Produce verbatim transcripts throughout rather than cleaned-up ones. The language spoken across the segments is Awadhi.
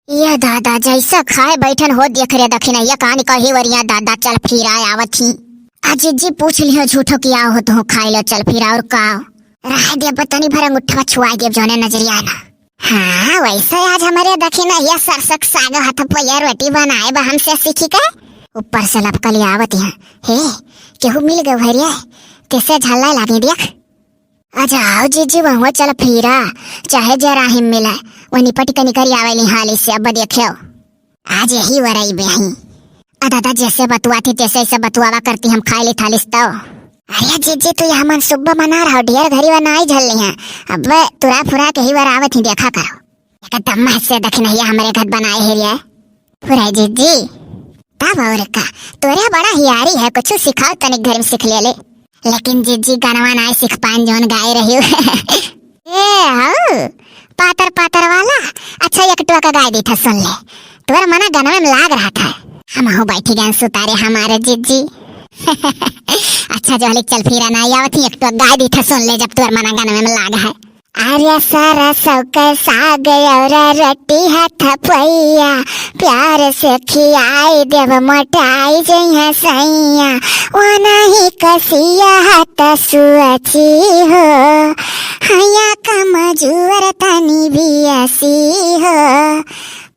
ये दादा, जैसा खाए बैठन हो, देख रे दखिनहिया कान कही वरिया दादा, चल फिरा आवत ही। आ जिज्जी पूछ लियो झूठो कि आओ हो तो खाए लो, चल फिरा और का। रह दे, अब तनी भर अंगूठवा छुआ दे, जौने नजरिया ना। हाँ, वैसे आज हमरे दखिनहिया सरसक साग हथपैया रोटी बनाए बा हमसे सीखी के। ऊपर से लपकल आवत यहाँ। हे, केहू मिल गए भरिया, कैसे झल्ला लागे देख। अच्छा आओ जिज्जी, वहुआ चल फिरा, चाहे जे राही में मिले, वह निपट के निकरी आवेली हाली से, अब देखियो। आज यही वरई बेही। आ दादा, जैसे बतुआ थी, तैसे ऐसे बतुआवा करती, हम खाए ली थालिस तो। अरे जिज्जी, तू यह मनसूबा बना रहो, ढेर घरी वा नाई झल ली हैं। अब तुरा फुरा के ही वर आवत ही, देखा करो। एकदम महसे दखिनहिया हमरे घर बनाए है रे। फुराई जिज्जी। तब और का, तोरे बड़ा हियारी है, कुछ सिखाओ तनिक घर में सीख ले ले। लेकिन जिज्जी गनवा नाई सीख पान जौन गाए रही हो। ए, हऊ, पातर पातर वाला, अच्छा एक टोका गाय दी था, सुन ले। तोर मना गनवे में लाग रहा था। हम हो बैठी गए सुतारे हमारे जिज्जी। अच्छा जो हलिक चल फिरा नाई आवत ही, एक टोका गाय दी था, सुन ले जब तोर मना गनवे में लाग है। अरे सरसों के साग और रोटी हथपैया, प्यार से खियाई देब मोटाई जइहे सैया। वो नहीं कसिया हत सुअची हो, हैया कमजोर तनी बियसी हो।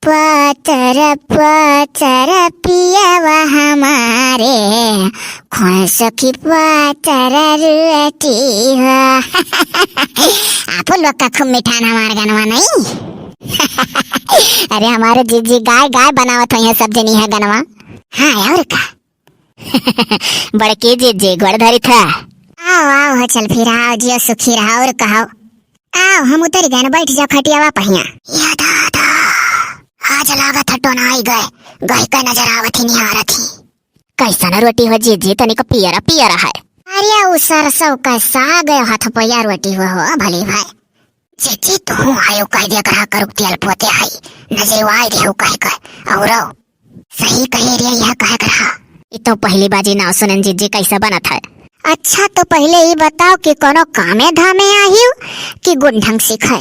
पातर पातर पियवा हमारे, खोए सखी पातर रोटी हो। आपो लोग का खूब मिठान हमार गनवा नहीं। अरे हमारे जिज्जी गाय गाय बनावत होइहैं सब जनी है गनवा। हाँ और का। बड़की जिज्जी गोड़ धरी था। आओ आओ हो चल फिरा, आओ जियो सुखी रहा और कहो। आओ हम उतरी गए, बैठ जाओ खटियावा पहिया। या दादा, आज लागत है टोनाई गए, गई का नजर आवत ही निहारत ही। कैसन रोटी हो जिज्जी, तनिक पियरा पियरा है। अरे उ सरसों का साग हथपैया रोटी हो, हो भली भाई। जिज्जी तू आयो कह दे करा करुक तेल पोते आई, नजरवाई देहु कह के। औरो सही कहे रे, यह कहे करा। ई तो पहली बाजी नाव सुनन जिज्जी, कैसे बनत है? अच्छा तो पहले ई बताओ कि कोनो कामे धामे आहियो कि गुण ढंग सीखे?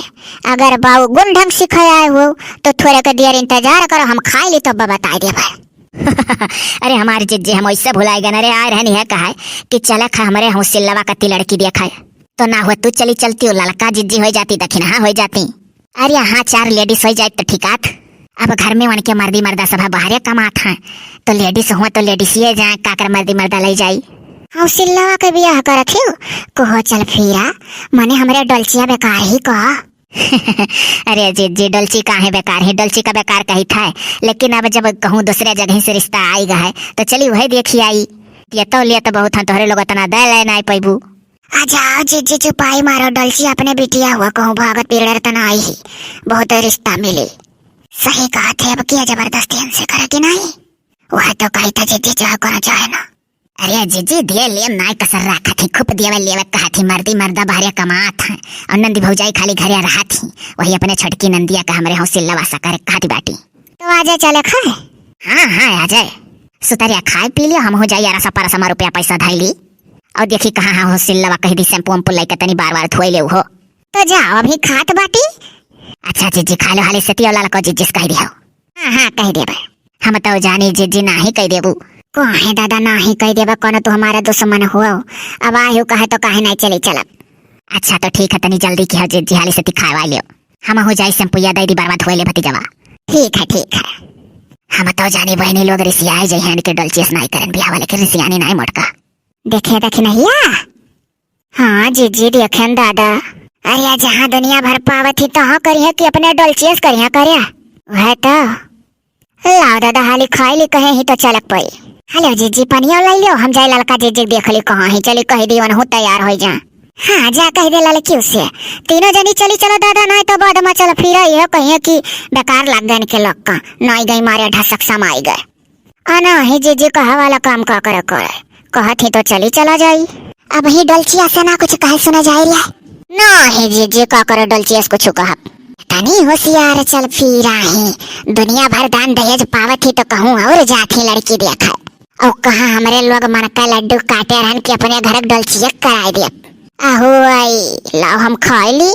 अगर बाऊ गुण ढंग सीखे आए हो तो थोड़े के देर इंतजार करो, हम खाए ली तब बताए देबे। अरे हमारे जिज्जी, हम वैसे भुलाए गए न रे, आए रहनी है कहे कि चले खा हमरे हौसिल्लवा का तिलड़की देखे। तो ना हुआ तू चली चलती, वो ललका जिज्जी हो जाती, दखिनहा हो जाती। अरे हाँ, चार लेडीज हो जाए तो ठीक आत। अब घर में उनके मर्दी मर्दा सभा बाहरे कमात हैं, तो लेडीज हुआ तो लेडीसिए जाए, काकर मर्दी मर्दा ले जाई। हौसिल्लवा के बियाह कर रखियो, कहो चल फिरा, मने हमरे डोलचिया बेकार ही कह। अरे जिज्जी, डोलची काहे बेकार है? डोलची का बेकार कही था, लेकिन अब जब कहूँ दूसरे जगह से रिश्ता आई गा है, तो चली वही देखी आई। ये तो लिए तो बहुत हम तोहरे लोग इतना दे ले नाई पैबू। आ जाओ जिज्जी, चुपाई मारो, डोलची अपने बिटिया हुआ, कहूँ भागत पिरड़र तना आई ही, बहुत रिश्ता मिली। सही कहा थे, अब किया जबरदस्ती हमसे करे कि नहीं? वह तो कही था जिज्जी, चाहे कोनो चाहे ना। अरे जिज्जी, दिए लेम नाय कसर राखत ही, खूब देवे लेवे कहत ही, मर्दी मर्दा बहरे कमात हैं, और नंदी भौजाई खाली घरे रहत ही, वही अपने छोटकी नंदिया का हमरे हौसिल्लवा सा करे कहत बाटी। तो आजे चले खाए। हाँ, हाँ, आजे। सुतरिया खाए पी लियो, हम हो जाई अरसा परसा मा रुपया पैसा धाई ली। और देखी कहाँ हाँ हौसिल्लवा कह दी शैम्पू वैम्पू लेके तनी बार बार धोए ले हो। तो जाओ अभी खात बाटी। अच्छा जिज्जी, खा लो हाली से, तियो लाल को जिज्जी से कह दियो। हाँ, हाँ, कह देबे। हम तो जानी जिज्जी नाही कह देबू। काहे दादा नाही कह देबे, कोनो तू हमारा दुश्मन हो। अब आयु कहे तो काहे नहीं चली चलब। अच्छा तो ठीक है, तनी जल्दी किया जिज्जी, हाली से तिखावा लियो। हम हो जाई शैम्पुया दे दी बर्बाद होए ले भतीजवा। ठीक है, ठीक है। हम तो जानी बहनी लोग रिसियाए जइहन के डोलचियस नाही करन बियाह वाले के रिसियानी नाही मोटका। देखे देखे नहीं आ। हाँ जिज्जी, देखेन दादा। अरे जहाँ दुनिया भर पावत ही तहाँ करिहे कि अपने डोलचियस करिहे करे। वह तो। लाओ दादा, हाली खाई ली कहे ही तो चलक पई। हेलो जिज्जी, पनिया लाई लियो, हम जाए ललका जिज्जी देख ली कहाँ ही, चली कह दी वनहु तैयार हो जा। हाँ जा कह दे ललकी उसे। तीनों जनी चली चलो दादा, नहीं तो बाद में चल फिर ये कहिए कि बेकार लग गए इनके लोग का, नहीं गई मारे ढसक समाई गए। आ नाही जिज्जी, कहा वाला काम का करे करे, कहत ही तो चली चला जाई। अब ही डोलचिया से ना कुछ कहे सुना जाए रे। नाही जिज्जी, का करे डोलचिया से कुछ कहब। तनी होशियार चल फिरा ही, दुनिया भर दान दहेज पावत ही तो कहूँ और जात ही लड़की देखा। और कहाँ हमरे लोग मन का लड्डू काटे रहन कि अपने घर के डोलचिया कराए दे। आहो आई, लाओ हम खाए ली।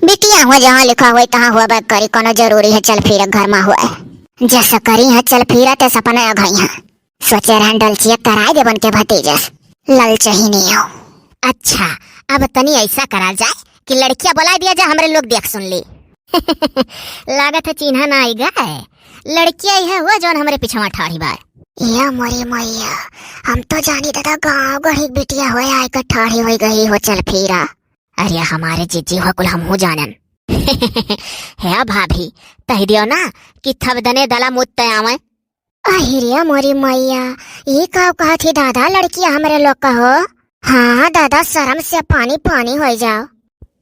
बिटिया हुआ जहाँ लिखा हुआ तहाँ हुआ बैग करी, कोनो जरूरी है चल फिर घर में हुआ। जस करी है चल फिरा ते सपना अघई है। सोचे रहन डलचिया कराए देबन के भतीजस। ललचही नहीं हो। अच्छा, अब तनी ऐसा करा जाए कि लड़किया बुला दिया जा, हमरे लोग देख सुन ली। लागत है चिन्हा ना आई गए। लड़किया ही है वो जौन हमरे पिछवा ठाढ़ी बा। या मोरी मैया, हम तो जानी दादा गाँव गढ़ी बिटिया होए आए का ठाढ़ी होई गई हो चल फिरा। अरे हमारे जीजी हो कुल हमहू जानन। हे भाभी, कह दियो ना कि थब दने दला मुत्त आवे। अहिरिया मोरी मैया, ई का कहत ही दादा लड़किया हमरे लोग का हो? हाँ दादा, शर्म से पानी पानी होई जाओ।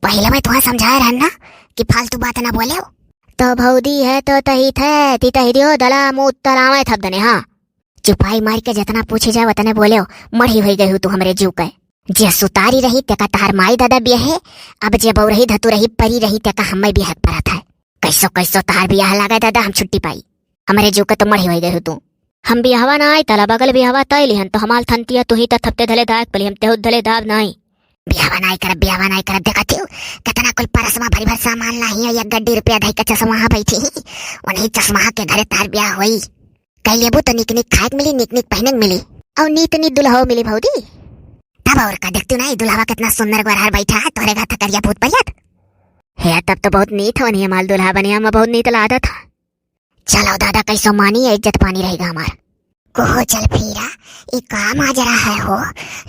पहिले मैं तुहा समझाए रहन ना कि फालतू बात ना बोलेव। तो भौदी है तो तही थे, ती तही दियो दला मुत्त आवे थब दने, हाँ। चुपाई मार के जितना पूछी जाए उतने बोलेव, मढ़ी होई गई हूँ तू हमरे जीव के। जे सुतारी रही तेका तहार माई दादा बियाहे, अब जे बौरही धतुरही परी रही तेका हम्मे बियाहे के परत है। कैसो कैसो तहार बियाह लागे दादा, हम छुट्टी पाई। हमरे जीव के तो मढ़ी होई गई हूँ तू। हम बियाहवा ना आई तला बगल बियाहवा तय लिहन तो हमाल थनतिया तू ही त थपते धले दाग पली हम तेहुत धले दाब नाई। बियाहवा नाई करब, बियाहवा नाई करब, देखत हियो कितना कुल परसवा भरी भर सामान लाही है, एक गड्डी रुपया धई के चश्मा बैठी ही, उन्हीं चश्मा के घरे तार बियाह होई। कह लेबू तो निक निक खाए के मिली, निक निक पहने के मिली, और नीत नीत दुल्हो मिली भौजी। तब और का, देखती नहीं दुल्हवा कितना सुंदर गोरहर बैठा है तोहरे घर थकरिया भूत परियत। हे तब तो बहुत नीत होनी है माल दुल्हा बनिया में बहुत नीत लादत है। चलो दादा कैसो मानी है, इज्जत पानी रहेगा हमार। कोहो चल फिरा, ई का माजरा है हो?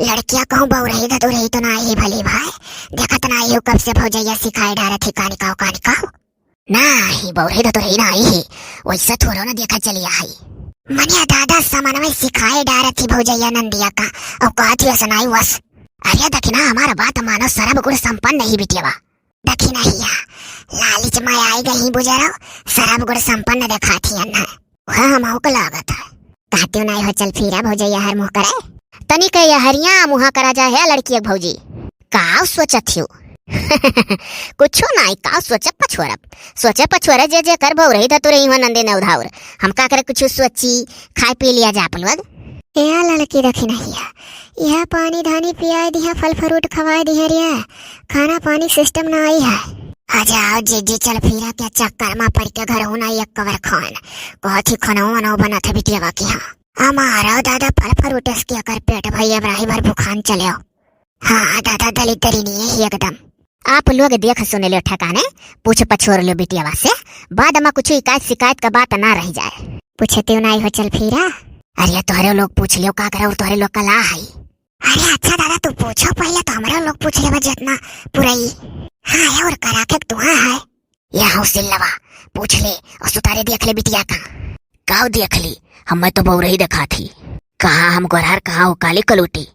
लड़किया कहूँ बौरही धतुरही तो ना ही भली भाई, देखत ना ही हो कब से भौजैया सिखाए डारत ही कानी काओ कानी काओ। ना ही बौरही धतुरही ना आई ही, वैसे थोड़ो ना देखा चलिया है। मनिया दादा समनवे सिखाए डारत ही भौजैया नंदिया का, और कहत ही असनाई वस। अरे दखिना हमार बात मानो, सरब गुण संपन्न ही बिटिया बा। दखिनहिया, लालिच मा आई गही बुजरो, सरब गुण संपन्न देखात ही अन्ना। वह हमहू के लागत है। कहते नहीं हो चल फिरा भौजैया हर मुँह करे। तनी के यहरिया मुँहा करा जा है लड़की एक भौजी। काव सोचत हियो? कुछो नाई, काव सोचब पछोरब। सोचे पछोरे जे जे कर बौरही धतुरही हो नंदे ने उधाउर। हम का करे कुछ सोची, खाए पी लिया जा अपन लोग। ए लड़की दखिनहिया, यह पानी धानी पियाए दिहा, फल फ्रूट खवाए दिहा रे। खाना पानी सिस्टम ना आई है। आ जाओ जीजी चल फिरा के चक्कर मा पड़ के घर होना एक कवर खान। कहत ही खाना वाना बनत है बिटिया बाकी हाँ। हमारा दादा फल फ्रूट इसके अकर पेट भैया बराही भर भुखान चले हो। हाँ दादा दलिद्री नहीं है एकदम। आप लोग देख सुन लियो ठिकाने, पूछ पछोर लियो बिटियावा से, बाद मा कुछ इकायत शिकायत का बात ना रह जाए। पूछते नहीं हो चल फिरा। अरे तोहरे लोग पूछ लियो का करे और तोहरे लोग का ला है। अरे अच्छा दादा तू पूछो पहले तो हमारे लोग पूछ लेबा जितना पुरई। हाँ है और करा के तुहा है। या हूँ सिल्लवा, पूछ ले और सुतारे देख ले बिटिया का। काव देख ली, हमें तो बौरही देखात ही। कहाँ हम गोरहर, कहाँ हो काली कलूटी।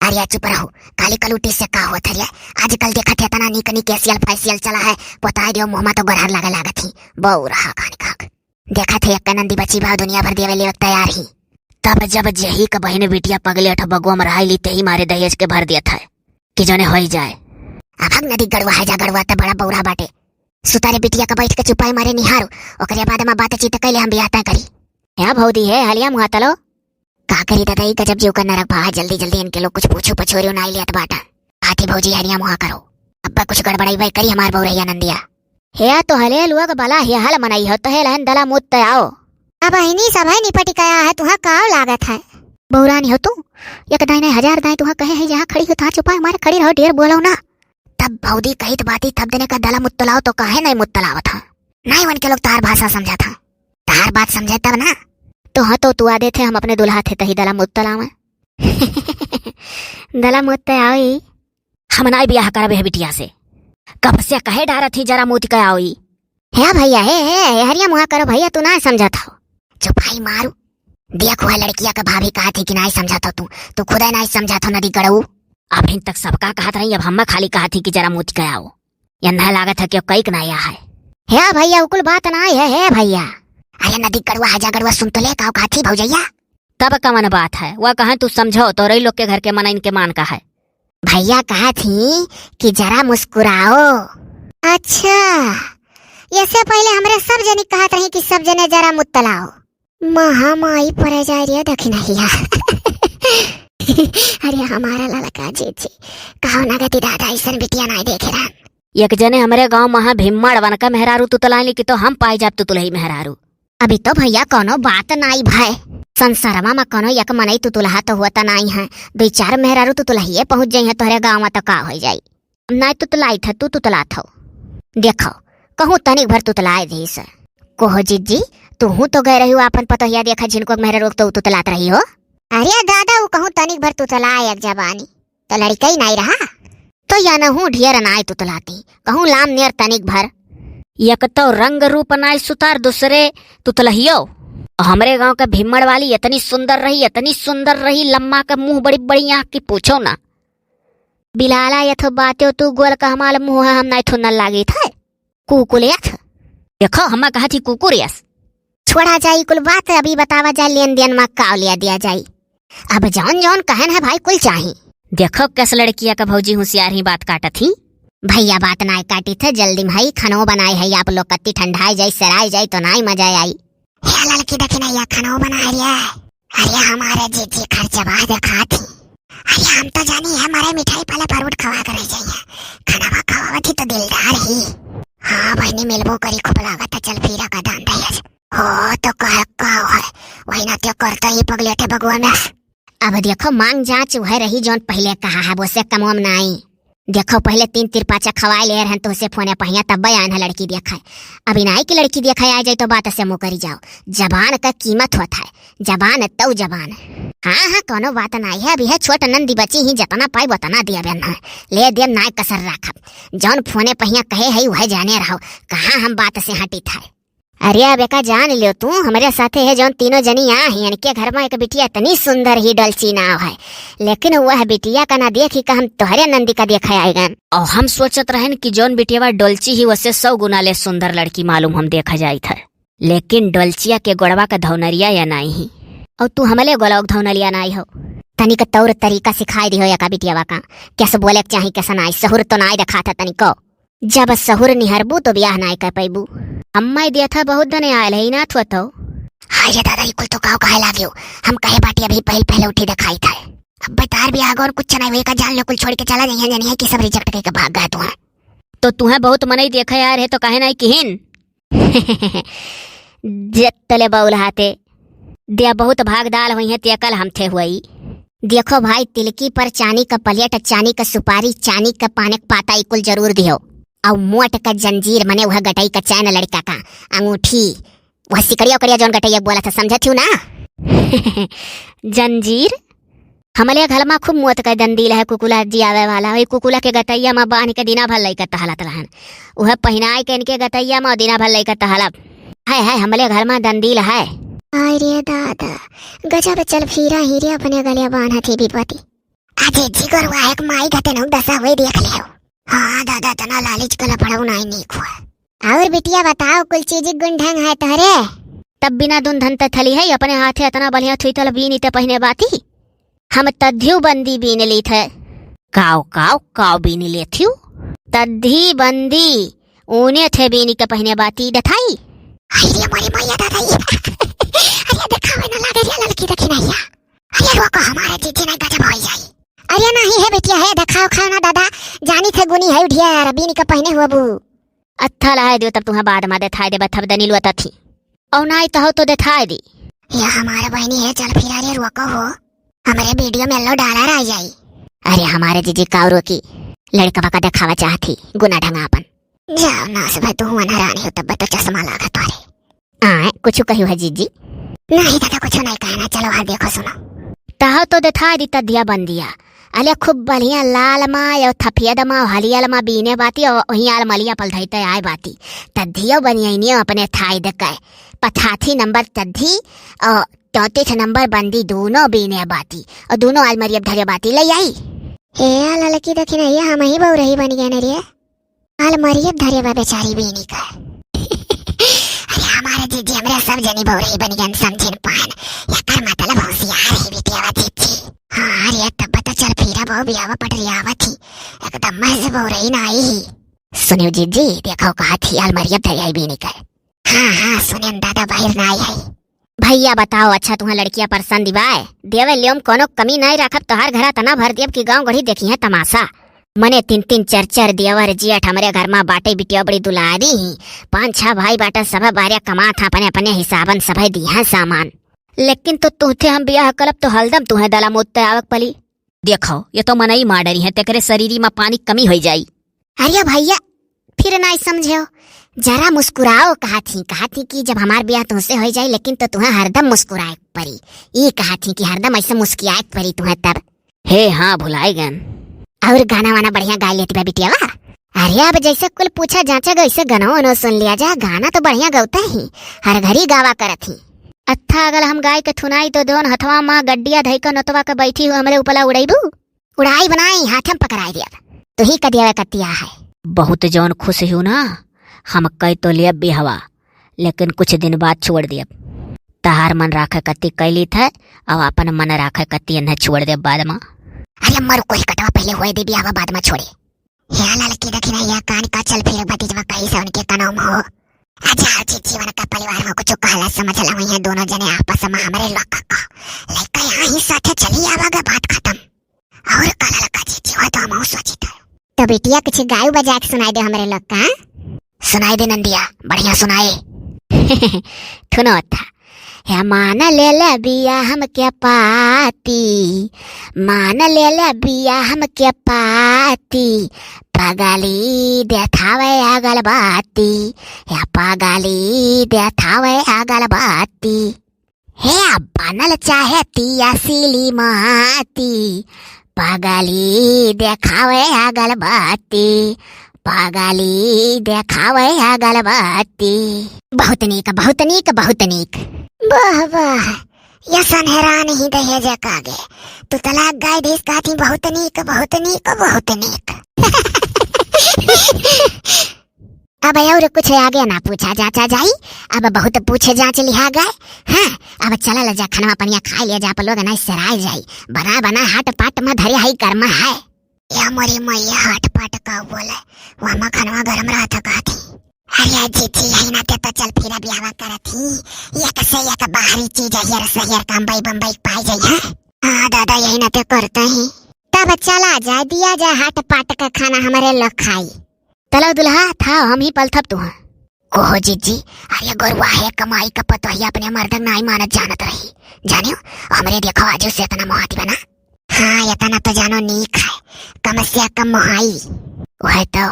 अरे चुप रहो, काली कलूटी से का होत है रे? आजकल देखत है इतना नीक नीक एसियल फैसियल चला है, पोताई दियो मुँह मा तो गोरहर लागे लागत ही। बौरहा खान खाक। देखत है एक नंदी बची भाव दुनिया भर देवे लेवे तैयार ही। तब जब जेही का बहिन बिटिया पगले अठ बगुआ में रहाई ली तेही मारे दहेज के भर देत है कि जने होई जाए। अब हक नदी गड़ुआ है जा गड़ुआ त बड़ा बौरा बाटे। सुतारे बिटिया का बैठ के चुपाई मारे निहारो, ओकरे बाद मा बातचीत कैले हम बियाह तय करी। या भौदी है हलिया मुहा तलो। का करी दादा, ई गजब जीव का नरक भा, जल्दी जल्दी इनके लोग कुछ पूछो पछोरियो ना लियत बाटा। हाथी भौजी हरिया मुहा करो, अब्बा कुछ गड़बड़ाई बाई करी हमार बौरहिया नंदिया। हे तो हले लोग बला हे हल मनई हो तो हे लहन दला मुत्त आओ। अब अहिनी सब है निपटी कया है, तुहा काव लागत है? बौरानी हो तू, एक दाई नहीं हजार दाई तुहा कहे है, जहाँ खड़ी हो तहाँ चुपाई मारे खड़ी रहो, ढेर बोलो ना। तब भौदी कहित बाती थप देने का दला मुत्त लाओ तो काहे नहीं मुत्त लावत हा? नहीं उनके लोग तार भाषा समझा था। तार बात समझे तब ना। तो हाँ तो तू आ देते हम अपने दुल्हा थे तही दला मुत्त लावे। दला मुत्त आओ ई। हम नाई बियाह करबे है बिटिया से। कब से कहे डारत ही जरा मूत के आओ ई। हे भैया, हे, हे, हे, हरिया मुहा करो भैया, तू नाई समझत हो। चुपाई मारू। देख हुआ लड़किया का भाभी कहा थी कि नाई समझत हो तू, तू खुदे नाई समझत हो नदी गड़ऊ। अभिन तक सबका कहत रही, अब हम्मा खाली कहा थी कि जरा मूत के आओ। यन्ना लागत है कि कई के नाई है। हे भैया, उकुल बात नाई है, हे भैया। अरे नदी गड़ुआ, हजा गड़ुआ, सुन तो ले, काव कहा थी भौजैया? तब कवन बात है? वह कहें तू समझो, तोरई लोग के घर के मनइन के मान का है। भैया कहा थी कि जरा मुस्कुराओ। अच्छा, इससे पहले हमरे सब जनी कहत रही कि सब जने जरा मुत्तलाओ। महामाई परे जाए रे दखिनहिया। अरे हमारा ललका जीजी, कहो ना गति दादा, ऐसन बिटिया नाई देखे रहन। एक जने हमरे गांव महा भीमड़ वनका मेहरारू तुतलाइली कि तो हम पाई जाब तुतुलही मेहरारू। अभी तो भइया कौनो बात नाई भय। संसारमा मा कौनो एक मनई तुतुलहा तो हुआ त नाई है। दुई चार मेहरारू तुतुलहिए पहुँच जइहैं तोहरे गाँव मा तो का होइ जाई। नाई तुतलाइत है, तू तुतलात हो। देखो, कहूँ तनिक भर तुतलाए दीस। कहो जिज्जी, तुहूँ तो गए रही हो आपन पतोहिया देखा जिनको मेहरारू तो तुतलात रही हो। अरे दादा, उ कहूँ तनिक भर तुतलाए एक जबानी। तो लड़िकई नाई रहा। तो या नहूँ ढेर नाई तुतलाती, कहूँ लाम नियर तनिक भर। एक तो रंग रूप नाई सुतार, दूसरे तुतलहियो। हमरे गाँव के भीमड़ वाली इतनी सुंदर रही, इतनी सुंदर रही, लम्मा के मुँह, बड़ी बड़ी आँख की पूछो ना। बिलाला यथो बात्यो तू गोल कहमाल मुँह है, हम नाई थुनल लागित है। कुकुल यथ। देखो, हम्मा कहत ही कुकुर यस। छोड़ा जाई कुल बात, अभी बतावा जाए लेन देन मा काव लिया दिया जाई। अब जौन जौन कहन है भाई कुल चाही। देखो कस लड़किया का भौजी हुसियार ही बात काटत ही। भइया बात नाई काटी थे, जल्दी मा है, खनो बनाए है आप लोग, कत्ती ठंडाए जाई, सराए जाई तो नाई मजा आई। हे ललकी दखिनैया, खनो बनाए रिया। अरे हमारे जीजी खर्चवा देखात ही। अरे हम तो जानी है मरे मिठाई पले परूट खवा के रह जाइए। खनवा खवावत ही तो दिलदार ही। हाँ बहिनी मिलबो करी, खूब लागत है चल फिरा का दान दहेज। हो तो कहे का है, वही ना त्यो करता ही पगलेटे बगुआ में। अब देखो मांग जांच वह रही जौन पहिले कहा है, वो से कमवा में नाई। देखो, पहिले तीन तिरपाचा खवाए ले रहन तोहसे फोने पहिया, तब आयन है लड़की देखाए। अभी नाई की लड़की देखाए आ जाए तो बात से मुकरी जाओ। जबान का कीमत होत है, जबान तौ जबान। हाँ, हाँ, कौनो बात नाई है, अभी है छोट नंदी बची ही, जतना पाई वतना दिया बेन है। ले देम, नाई कसर राखब। जौन फोने पहिया कहे है, वह जाने रहो, कहाँ हम बात से हटित है। अरे अब एका जान लियो तू, हमरे साथे है जौन तीनों जनी आ ही, इनके घर में एक बिटिया इतनी सुंदर ही, डोलची नाव है, लेकिन वह बिटिया का ना देखी का हम तोहरे नंदी का देखे आए गए। और हम सोचत रहन कि जौन बिटिया डोलची ही, वसे सौ गुना ले सुंदर लड़की मालूम हम देखा जाइत है, लेकिन डोलचिया के गोड़वा का धौनरिया या नाई ही, और तू हमले गोलवा के धौनरिया नाई हो। तनिक तौर तरीका सिखाई दिहो एका बिटियावा का, कैसे बोले के चाही, कैसे नाई, सहूर तो नाई देखात है तनिको। जब सहूर निहरबू तो ब्याह नाय कर पैबू। अम्मा दिया था बहुत दने आयल है, इनाथ हुआ तो। हाय रे दादा, ई कुल तो काव कहे लागियो। हम कहे बाटी अभी पहल पहले उठी देखाई था। अब बतार ब्याह और कुछ नहीं हुए का जान ले, कुल छोड़ के चला जाइए, जानिए कि सब रिजेक्ट करके भाग गए तुहें। तो तुहें बहुत मनई देखे यार है तो कहे नहीं किहिन। जत्तले बउल हाथे। दिया बहुत भागदाल हुई है, ते कल हम थे हुई। देखो भाई, तिलकी पर चानी का प्लेट, चानी का सुपारी, चानी का पाने का पाता, ई कुल जरूर दियो। और मोट का जंजीर, मने वह गटई का चैन लड़का का, अंगूठी, वह सिकड़िया उकड़िया जौन गटैया बोला था, समझत हूँ ना? जंजीर? हमले घर मा खूब मोत के दंदील है, कुकुला जियावे वाला। वही कुकुला के गतैया मा बांध के दिना भर लइका टहलत रहन। उहे पहिनाए के इनके गतैया मा दिना भर लइका टहलब। है, है, हमले घर मा दंदील है। आय रे दादा, गजब चल फिरा ही रे अपने गले बांधत ही विपति। अजे जिगर हुआ एक माई घटे नौ दशा हुए देख ले। हाँ दादा, तना लालच कला पड़ाऊ नाई नीक हुआ। और बिटिया बताओ, कुल चीज गुण ढंग है तोहरे? तब बिना दुन धन ते थली है, अपने हाथे इतना बढ़िया थुई तल बीनी ते पहिने बाती। हम तद्धियो बंदी बीन ली थे। काव, काव, काव बीन ले थियो? तद्धी बंदी, ऊने थे बीनी के पहिने बाती डथाई। अरे मोरी मैया दादा, ये अरे देखावे ना लागे रे ललकी दखिनैया। अरे रोको, हमारे जीजी नहीं गजब हो जाई। अरे नहीं है बिटिया, है देखाओ खाओ ना दादा, जानी थे गुनी है उठिया यार, बीनी के पहिने हुआ बू। अच्छा लाए दियो, तब तुम्हें बाद में देखाई देबा, थब दनी लुआ तथी। औ नाई तहो तो देखाई दी। ये हमारे बहनी है, चल फिरा रे, रोको हो। हमारे वीडियो में लो डाला रह जाई। अरे हमारे जीजी काव रोकी, लड़कवा का देखावा चाहती, गुना ढंगा अपन। जाओ नास भाई, तू हुआ ना रानी हो, तब तो चश्मा लागा तोरे। आए, कुछ कहियो है जीजी? नहीं दादा, कुछ नहीं कहना, चलो हाँ देखो सुनो। तहो तो देखाई दी तद्धिया बंदिया। अले खूब बढ़िया लाल मा, यो थफियद मा, हलियल मा बीने बाती, और वहीं आल मलिया पल धइते आए बाती। तद्धियो बनियनियो अपने थाई दे के। पथाथी नंबर तद्धी, और चौंतीस नंबर बंदी दोनों बीने बाती। और दोनों आल मरियब धरे बाती, ले आई। हे ललकी दखिनैया, हम ही बउरही बन गए न रे। आल मरियब धरे बा बेचारी बीनी का। अरे हमारे जीजी हमरे सब जनी बउरही बन गए, समझिन पान। एकर मतलब होशियार ही बिटियावा जीजी। हाँ रे, तब तो चल फिरा बहु बियावा पटरियावा थी। एकदम महज बउरही ना आई ही। सुनियो जीजी, देखो कहा थी आल मरियब धरे आई बीनी का। हाँ, हाँ, सुनेन दादा, बाहिर ना आई है। भैया बताओ, अच्छा तुहाँ लड़किया पसंद बाय? देवे लेम कोनो कमी नहीं रखब, तोहार घरा तना भर देब कि गाँव गढ़ी देखी है तमाशा। मने तीन तीन चार चार देवर जेठ हमरे घर मा बाटे, बिटिया बड़ी दुलारी ही। पाँच छह भाई बाटे, सभे बारिया कमात हैं, अपने अपने हिसाबन सभे दिहे सामान। लेकिन तो तुहथे हम बियाह करब तो हलदम तुहे दला मोत पे आवक पली। देखो, ये तो मनई मार डरी है, तेकरे शरीरी मा पानी कमी होई जाई। अरे भैया, फिर नाई समझे हो, जरा मुस्कुराओ, कहा थी, कहा थी कि जब हमार बियाह तुहसे होई जाई, लेकिन तो तुहे हरदम मुस्कुराए परी। ई कहा थी कि हरदम ऐसे मुस्कियाए परी तुहे तब। हे हाँ, भुलाए गन। और गाना वाना बढ़िया गाय लेती बा बिटियावा। अरे अब जैसे कुल पूछा जांचा गो, ऐसे गनवा उनवा सुन लिया जा, गाना तो बढ़िया गौता ही, हर घड़ी गावा करत ही। अत्था अगल हम गाय के थुनाई तो दोन हथवा मा गड्डिया धई के नोतवा के बैठी हूँ, हमरे उपला उड़ैबू? उड़ाई बनाई, हाथे में पकड़ाई दिया। तू ही क दिया कतिया है। बहुत जौन खुश हो ना, हम कई तो लेब बिहवा, लेकिन कुछ दिन बाद छोड़ देब। तहार मन राखे कति कैली थे, अब अपन मन राखे कति इन्हें छोड़ देब बाद में। अरे मरु कोई कटवा, पहले होए दे बियाहवा, बाद में छोड़े। हे ललकी दखिनैया कान का, चल फिर भतीजवा कही से उनके कनौ में हो। अच्छा, जीजी उनका परिवार में कुछ कहला समझला हुई है, दोनों जने आपस में हमरे लोग का। लइका यहाँ ही साथे चली आवागा, बात खत्म। और का ललका जीजी, वो तो हम सोची था। तो बिटिया कुछ गायु बजा के सुनाई दे हमरे लोग का। सुनाई दे नंदिया, बढ़िया सुनाए। थुनो था। हे मान ले ले बिया हमके पाती, मान ले ले बिया हमके पाती, पगली देखावे अगरबत्ती, हे पगली देखावे अगरबत्ती। हे बनल चाहे तिया सिली माती, पगली देखावे अगरबत्ती, पगली देखावे अगरबत्ती। बहुत नीक, बहुत नीक, बहुत नीक। वाह, वाह, या सनहरान ही दहेज कागे। तू तलाक गाय देस कहती, बहुत नीक, बहुत नीक, बहुत नीक। अब और कुछ आगे ना पूछा जाचा जाई, अब बहुत पूछे जांच लिहा गए। हाँ, अब चलल जा, खनवा पनिया खाई लिया जा, आप लोग नहीं सराय जाई। बना बना हाट पाट में धरे हई, गर्म है। या मोरी मैया, हाट पाट का बोले, वहाँ खनवा गरम रहत कहती। अरे जीजी, यही नाते तो चल फिर बियाहवा करत ही। एक से एक बाहरी चीज हरियर से हरियर का अम्बई बम्बई पाई जाई है। हाँ दादा, यही नाते करते ही। तब चला जाए, दिया जाए हाट पाट का खाना, हमरे लोग खाई। तला दुल्हा था, हम ही पलथब तुहा। ओहो जीजी, अरे गोरुआ है कमाई का पतोहिया अपने मर्दन नाई मानत जानत रही। जानियो, हमरे देखो आजू से इतना मोहाती बना। हाँ, इतना तो जानो नीक है, कम से कम मोहाई। वह तो